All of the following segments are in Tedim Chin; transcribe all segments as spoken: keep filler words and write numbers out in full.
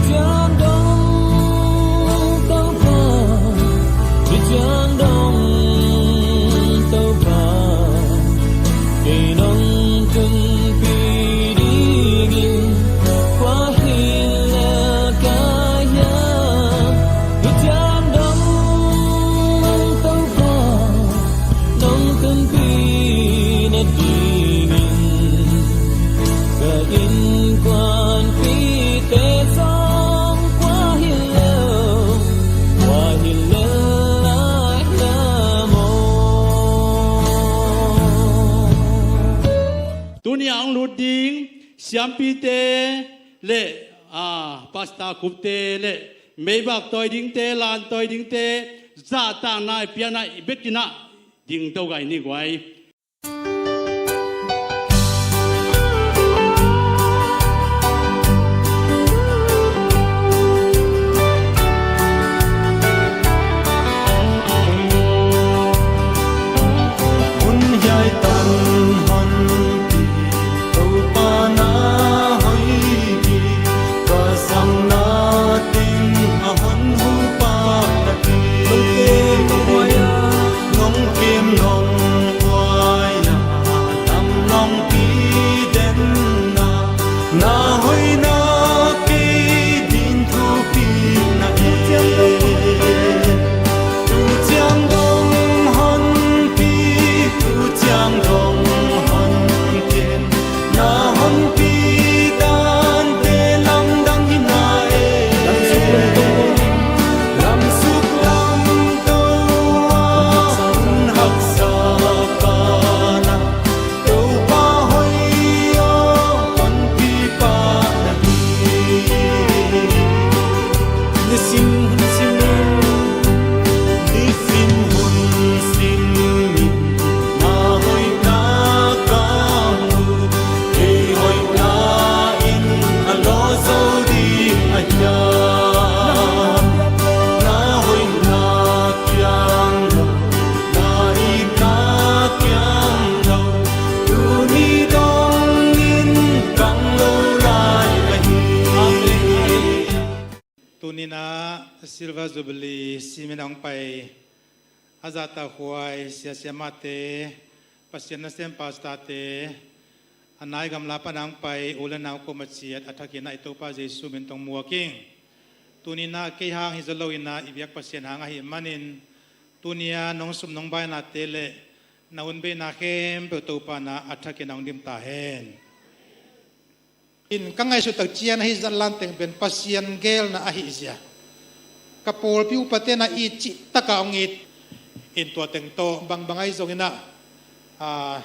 Ciang dong Topa, ciang dong Topa, kei nong tunpih dingin kua hi lel ka hiam? Ciang dong Topa, nong tunpih nadingin ka innkuanpihte zong kua hi lel, kua hi lel lai hiam aw? Tuni a hong lut ding siampite le, a, pastor kupte le meibak tawi dingte, lan tawi dingte, zahtakna i piakna i bekinah ding to gai ni guai. Hun hiai tan honpi, Topa na hoih hi. Ka zangna teng a hon hu pah na hi. Nong kem nong huai a, tam nong pi den na, na hoihna kei din thupi na hi. Tu ciang dong honpi, tu ciang dong honpi, na honpi dante lamdang hi na e. Lamsuk lamto a hun haksa pana, Topa hoih aw, honpi pah na hi. Nisim hun simin, nisim hun simin, na hoihna ka mu. Kei hoihna in a lawh zo ding a hiam? Na hoihna kiang lo, na itna kiang lo, tuni dongin kang lo lai ahi. Tuni-in ah Silver Jubilee simin a hong pai a zahtakhuai sia siamahte, Pasian nasem pastorte, a nai gamla pan a hong pai u le nau kuamah ciat a thakin ah i Topa Jesu min tawh muak ing. Tuni-in ah kei hang hi zaw loin ah i biak Pasian hang ahih manin, tuni-a nong sum nong bainate le na hun beina khempeuh Topa in ah a thakin ah hong dim ta hen. In ka ngaihsut tak ciang ahi zat lan teng pen Pasian geelna ahi zia. Ka pawlpi upate na it cih taka hong it in tua teng tawh bangbang ahi zongin ah, aa,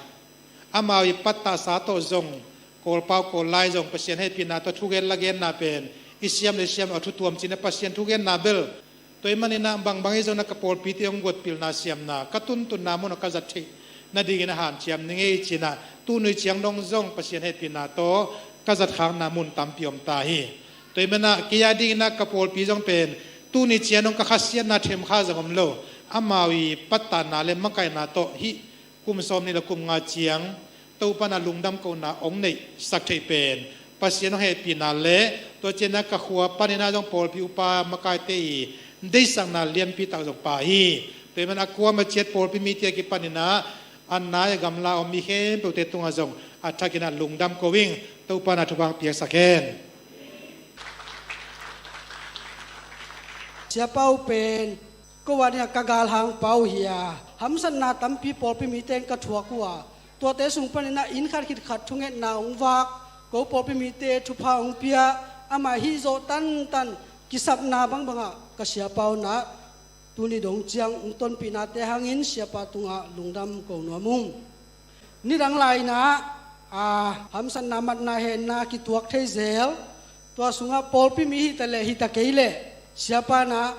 amau i pattahsa tawh zong, Kawlpau Kawl lai zong Pasian hehpihna tawh thugen lagenna pen i siam le siam a thu tuam cin a Pasian thugenna bel Tua ahih manin ah bangbang ahi zongin ah ka pawlpite hong guatpilna siamna ka tuntunna mun ah ka zat theih nadingin a hanciam ning ei ci-in ah tunui ciang dong zong Pasian hehpihna tawh ka zatkhakna mun tampi om ta hi. Tua ahih manin ah kei a dingin ah ka pawlpi zong pen tuni ciang dong ka khasiatna themkha zong om lo, amau i pattahna le makaihna tawh hih kum sawmnih le kum nga ciang Topa in ah lungdam kohna hong neihsak theih pen Pasian hong hehpihna le tua ciangin ah ka khua panin ah zong pawlpi upa makaite i deihsakna lianpi tak zong pha hi. Tua ahih manin ah kuamah ciat pawlpi mite a kipanin ah a nai a gamla a om mi khempeuhte tungah zong a thakin ah lungdam ko ing. Topa in ah thupha hong piaksak hen. Sia Pau pen ko a dingah ka galhang pa uh hi a, hamsatna tampi pawlpi mite in ka thuak uh a, tuate sung panin ah inn khat khit khat thungetna hong vak, ko pawlpi mite thupha hong pia, amah hih zawh tantan kisapna bangbangah ka Sia Pau in ah tuni dong ciang hong tonpihnate hangin Sia Pa tungah lungdam ko nuam ung. Nidang lai-in ah, aa, hamsatna matna henna kituak thei zel, tua sungah pawlpi mi hita leh hita kei leh Sia Pa in ah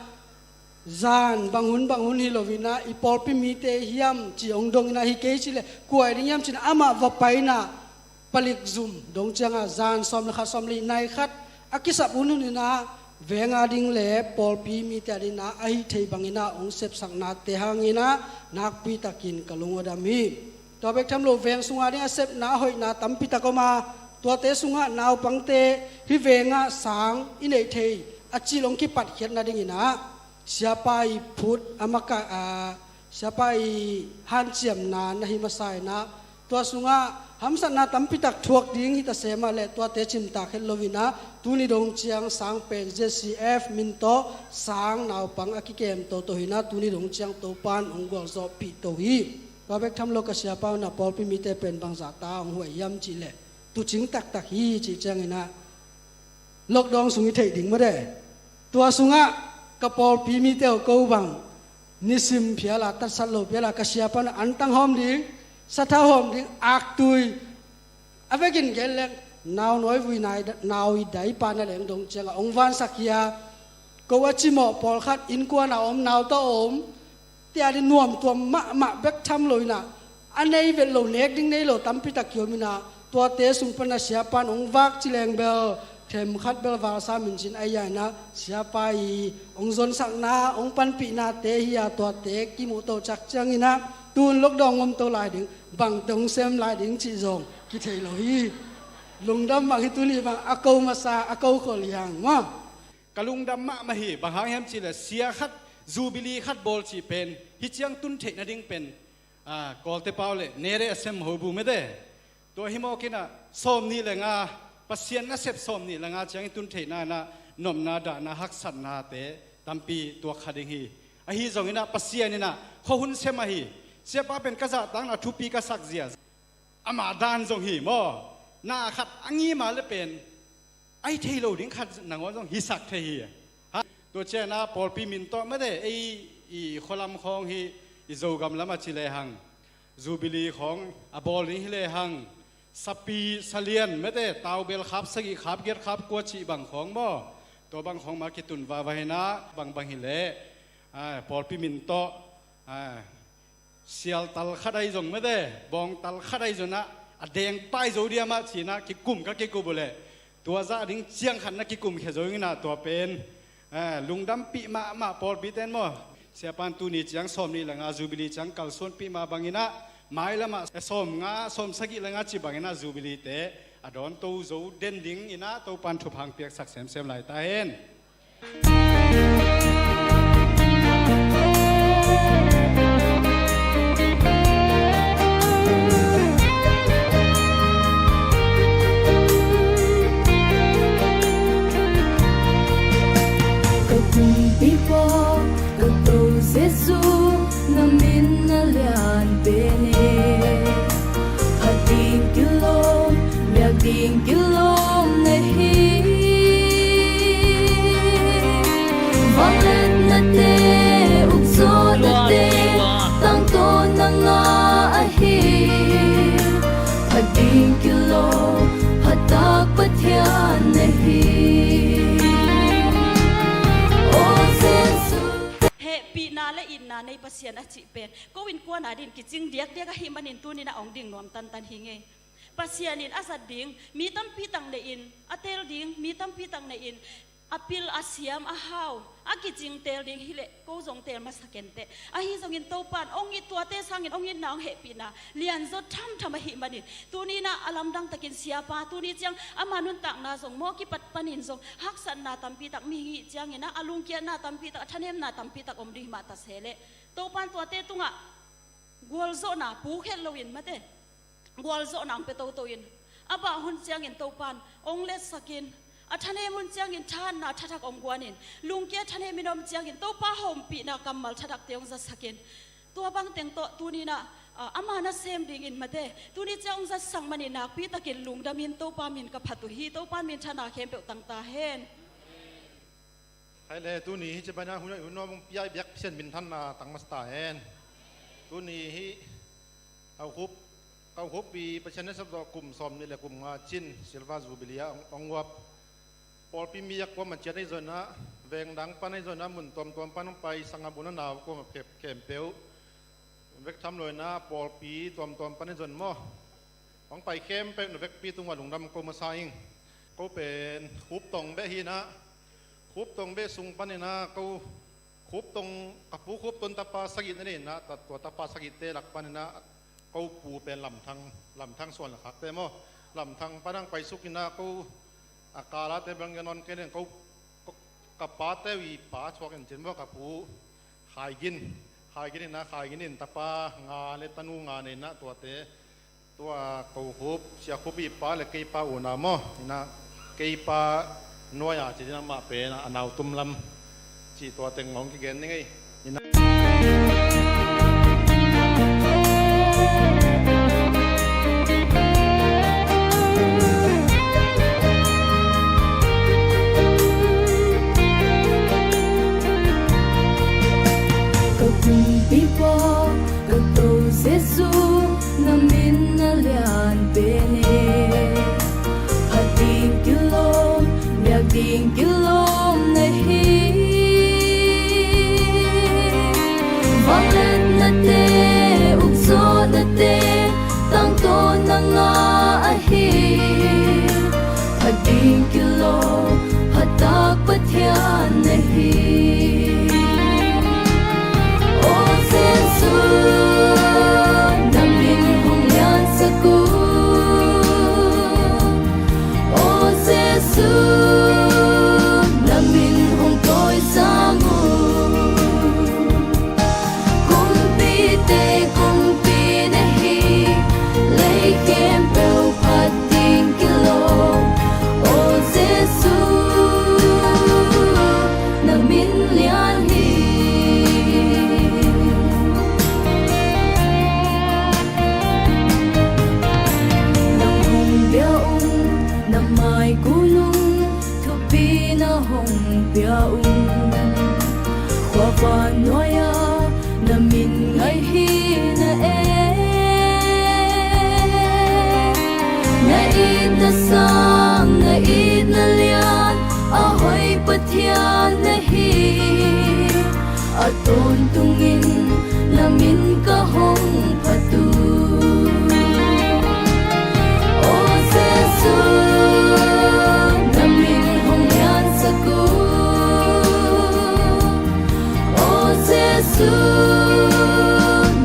zan bang hun bang hun hi loin ah i pawlpi mite hiam ci hong dongin ah hi kei ci leh kua hi ding hiam ci-in ah amah va pai-in ah palik zum dong ciangah zan sawm le khat, sawm le nih, nai khat a kisap hun hun in ah veng a ding le pawlpi mite a dingin ah a hih theih bangin ah hong sepsaknate hangin ah nakpi takin ka lung a dam hi. Tua bek tham lo veng sung a ding a sepna a hoihna tampi tak om a, Tuate sungah naupangte hih vengah sang i neih thei a cil hong kipatkhiat nadingin ah siapa i phut a maka, a, siapa i hanciamna na hi masa in ah, tua sungah hamsatna tampitak thuak ding hi ta semah leh tuate cimtak het loin ah, tuni dong ciang sang pen Z C F min tawh sang naupang a kikem toto hi in ah, tuni dong ciang Topan hong gualzawhpih to hi. Tua bek tham lo ka siapa un ah pawlpi mite pen bangzah ta hong huai hiam cih leh tuucing taktak hi cih ciangin ah lockdown sung i theih ding mah de. Tua sungah ka pawlpi mite uh ko bang nisim phial a, tatsat lo phial a, ka siapa un ah antang hawm ding, sathau hawm ding, aktui, a vekin gen leng nau nawivui nai, nau i dai pa na leng dong ciangah hong vansak hi a, ko a cimawh pawlkhat innkuan a om, nau tawh a om, tia ding nuamtuam mahmah bek tham lo in ah, a nei vet lo, nek ding nei lo tampitak kiom in ah, tuate sung pan ah siapa in hong vak ci leng bel themkhat bel valsa min cin a ia in ah, siapa i hong zonsakna, hong panpihnate hi a, tuate kimuh to cak ciangin ah, tun lockdown om to lai ding, bangte hong sem lai ding cih zong kithei lo hi. Lungdam bang hi, tuni bang a ko masa, a ko khol hi hang maw. Ka lungdam mahmah hi, bang hang hiam cih leh sia khat, Jubilee khat bawl cih pen hih ciang tun theih nading pen, a, Kawlte pau leh nere a sem hobu mete. Tua hi mawk in ah sawm nih le nga, Pasian nasep sawm nih le nga ciang i tun theihna in ah nopna, dahna, haksatnate tampi tuak kha ding hi. Ahi zongin ah Pasian in ah khuahun sem ahi, siapa pen ka zahtakna thupi ka sak zia, amah dan zong hi maw. Na khat a ngim a leh pen a hi thei lo ding khat nangawn zong hisak thei hi. Ha? Tua ciangin ah pawlpi min tawh mete, ei i khualam khawng hi, i Zogam lam a ci lehang, Jubilee khawng a bawl ding hi lehang, sapi, salian mete, taubel khap sagih, khap giat, khap kua cih bang khawng maw, tua bang khawng mah kitun vava hi in ah, bangbang hi leh, a, pawlpi min tawh, a, sial tal khat ahi zong mete, bawng tal khat ahi zong ah, a deng pai zo diam ah ci in ah kikum ka kikup uh leh, tua zah ding ciang khat na kikum khia zo ing in ah, tua pen, eh, lungdampih mahmah pawlpite in maw. Siapa in tuni ciang sawm nih le nga Jubilee ciang kalsuanpih mah bangin ah, mailam ah sawm nga, sawm sagih le nga ci bangin ah Jubilee te a dawn to zo den dingin ah Topa in thupha hong piaksak semsem lai ta hen. Ka kumpipa, ka Topa Jesuh, na min a lian pen e. Phat ding kilawm, biak ding kilawm na hi. Vangliatnate, ukzawhnate, tangtawn na ngah ahi. Phat ding kilawm, phattak Pathian na hi. Aw Jesuh. Hehpihna le itna nei Pasian a cih pen ko innkuan a dingin kicing diakdiak ahih manin tuni-in ah hong ding nuam tantan hi ing ei. Pasian in a zat ding mi tampi tak nei-in, a teel ding mi tampi tak nei-in, a pil, a siam, a hau, a kicing teel ding hi leh ko zong teel masa ken teh. Ahi zongin Topa in hong it, tuate sangin hong itna, hong hehpihna lianzaw thamtham ahih manin, tuni-in ah a lamdang takin siapa, tuni ciang ama nuntakna zong maw, kipat panin zong haksatna tampi tak mihing hih ciangin ah, a lungkiatna tampi tak, a thanemna tampi tak om ding hi mah ta se leh, Topa in tuate tungah gualzawhna puk het loin mate, gualzawhna hong pia toto in, a bah hun ciangin Topa in hong letsak in, a thanem hun ciangin thahatna thathak hong guan in, lungkia thanem in om ciangin Topa hawmpihna kammal thathakte hong zasak in, tua bang teng tawh tuni-in ah, ah, ama nasem dingin mate, tuni ciang hong zatsak manin nakpi takin lungdam in Topa min ka phat uh hi. Topa min thana khempeuh tang ta hen. Hai le, tuni hih ci-a bang in ah hun, hun nuam hong pia i biak Pasian minthanna tang masa ta hen. Tuni hih Hau Khup, Hau Khup i Pasian nasep zawh kum sawm nih le kum nga cin Silver Jubilee ah hong, hong uap. Pawlpi mi a kuamah ciat ahi zongin ah, veng dang pan ahi zongin ah, mun tuamtuam pan hong pai sanggamnu le nau kuamah khempeuh, vek tham loin ah, pawlpi tuamtuam pan ahi zongin maw, hong pai khempeuh na vekpi tungah lungdam ko masa ing. Ko pen Khup Tong beh hi-in ah, Khup Tong beh sung panin ah, ko Khup Tong, ka pu Khup Tong tapa sagih na nei-in ah, ta, tua tapa sagihte lak panin ah ko pu pen Lam Thang, Lam Thang Suan le khakte maw, Lamthang pan hong paisuk in ah, ko a kalate bang gen on kei ning, ko, ko, ka pate uh i pa thuak in cin maw, ka pu Khai Gin, Khai Gin in ah, Khai Gin in tapa nga le tanu nga nei in ah, tuate tua ko Khup, Sia Khup i pa le kei pa unau maw in ah, kei pa nuai-a ci ding, amah pen a nau tum lam cih tua teng hong kigen ning ei. Ka kumpipa, ka Topa Jesu, na min a lian pen e. Phat ding kilawm, biak ding kilawm na hi. Vangliatnate, ukzawhnate, tangtawn na ngah ahi. Phat ding kilawm, phattak Pathian na hi. Aw Jesu, na min hong liansak un. Aw Jesu, na min hong tawisang un. Kumpite kumpi na hi, lei khempeuh phat ding kilawm. Aw Jesu, na min lian hi. Nang hong bia ung, na mai kun ung, thupi na hong pia ung. Khua vannuai-ah na min ngaih hi na e. Na it na sang, na it na lian, a hoih Pathian na hi. A tawntungin na min ka hong phat uh. Aw Jesu, na min hong liansak uh. Aw Jesu,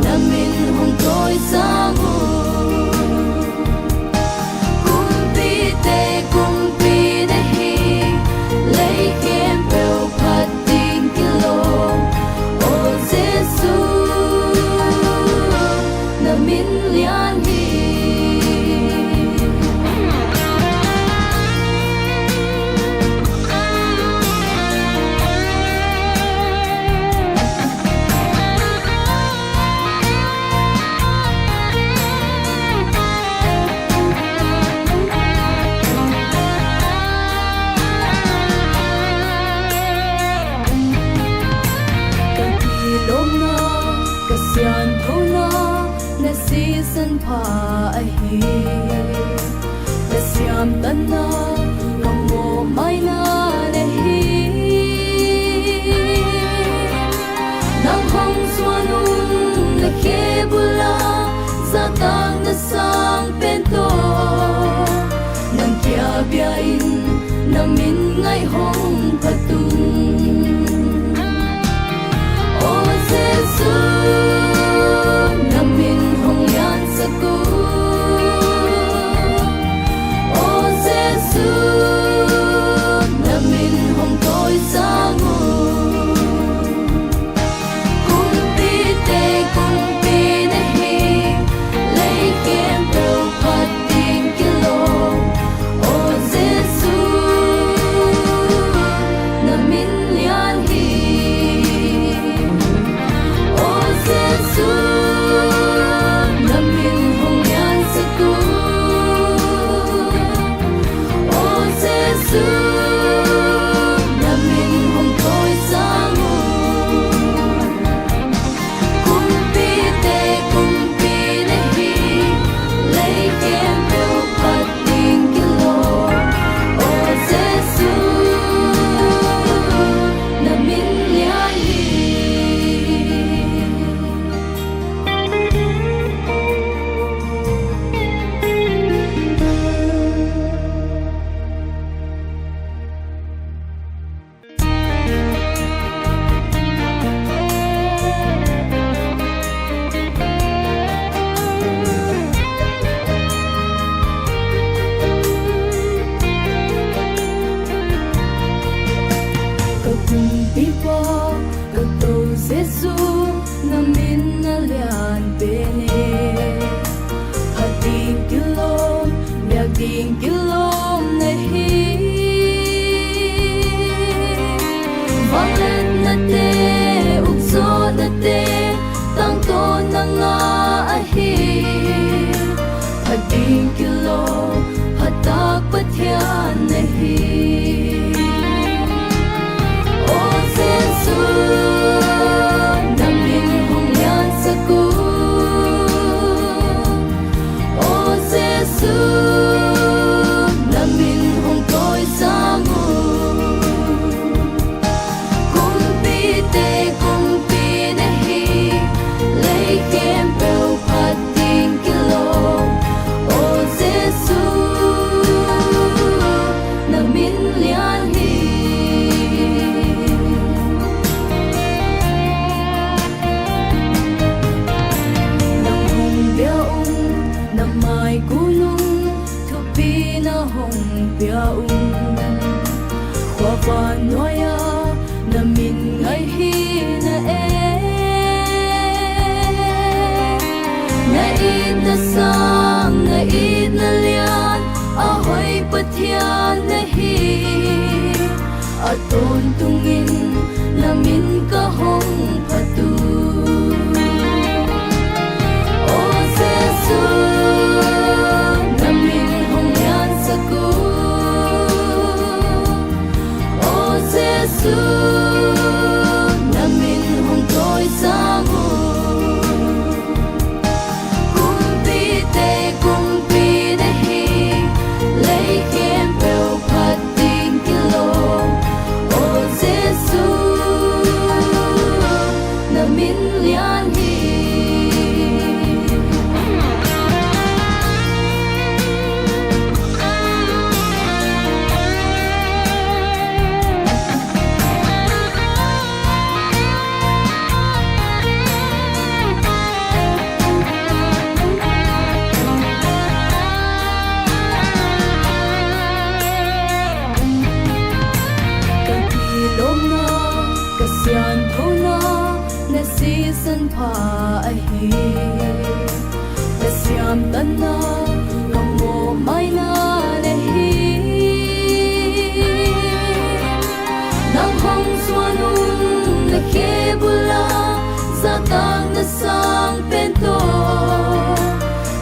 na min hong tawisang uh. Kumpite kumpi na hi, lei khempeuh phat ding kilawm. Aw Jesu, na min lian hi. Ka kilawmna, ka sianthona, na sisan pha ahi. Na siamtanna, ka mawhmaina na hi. Nang hong zuan un na khe bul ah, zahtak na sang pen tawh, nang kia bia in na min ngaih hong phat ung. Aw Jesu, na min hong liansak un. Aw Jesu, Vangliatnate, ukzawhnate, tangtawn na ngah ahi. Phat ding kilawm phattak Pathian na hi. Aw Jesu, na min hong liansak un. Aw Jesu, na min hong tawisang un. Kumpite kumpi na hi, lei khempeuh phat ding kilawm. Aw Jesu, na min lian hi. Nang hong bia ung, na mai kun ung, thupi na hong pia ung. Khua vannuai ah na min ngaih hi na e. Na itna sang, na itna lian, a hoih Pathian na hi. A tawntungin na min ka hong phat uh. Aw Jesu, na min hong liansak uh. Aw Jesu, na min hong tawisang uh. Kumpite kumpi na hi, lei khempeuh phat ding kilawm. Aw Jesu, na min lian hi. Ka kilawmna, ka sianthona, na sisan pha ahi. Na siamtanna, ka mawhmaina na hi. Nang hong zuan un na khe bul ah, zahtakna sang pen tawh,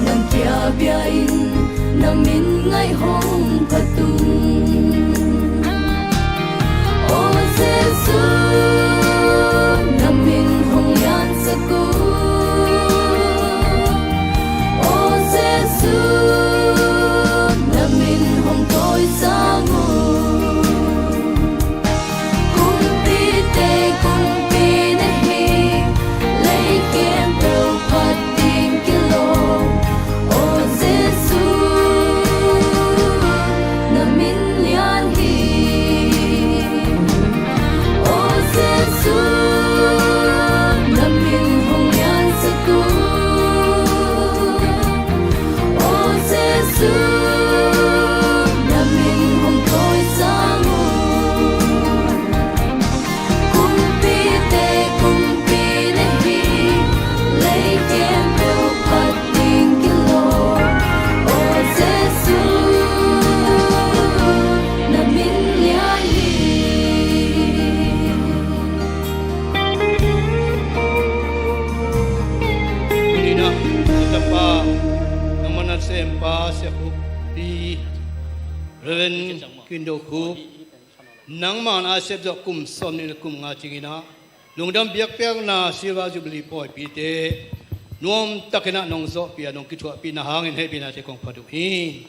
nang kia bia in na min ngaih hong phat ung. Aw Jesu, na min hong liansak un. Aw Jesu, na min hong tawisang un. Kumpite kumpi na hi, lei khempeuh phat ding kilawm. Aw Jesu, na min lian hi. Aw Jesu, na min hong liansak un. Aw Jesu, na min hong tawisang un. Kumpite kumpi na hi, lei khempeuh phat ding kilawm. Aw Jesu, na min lian hi. Tuni-in ah, Tapa, nangmah na sempa Sia Khup Pi, Reverend Kin Do Khup, nangmah na a sep zawh kum sawmnih le kum nga ciangin ah, lungdam biakpiakna Silver Jubilee pawipite nuamtakin ah nong zawhpih a, nong kithuahpihna hangin hehpihnate kong phat uh hi.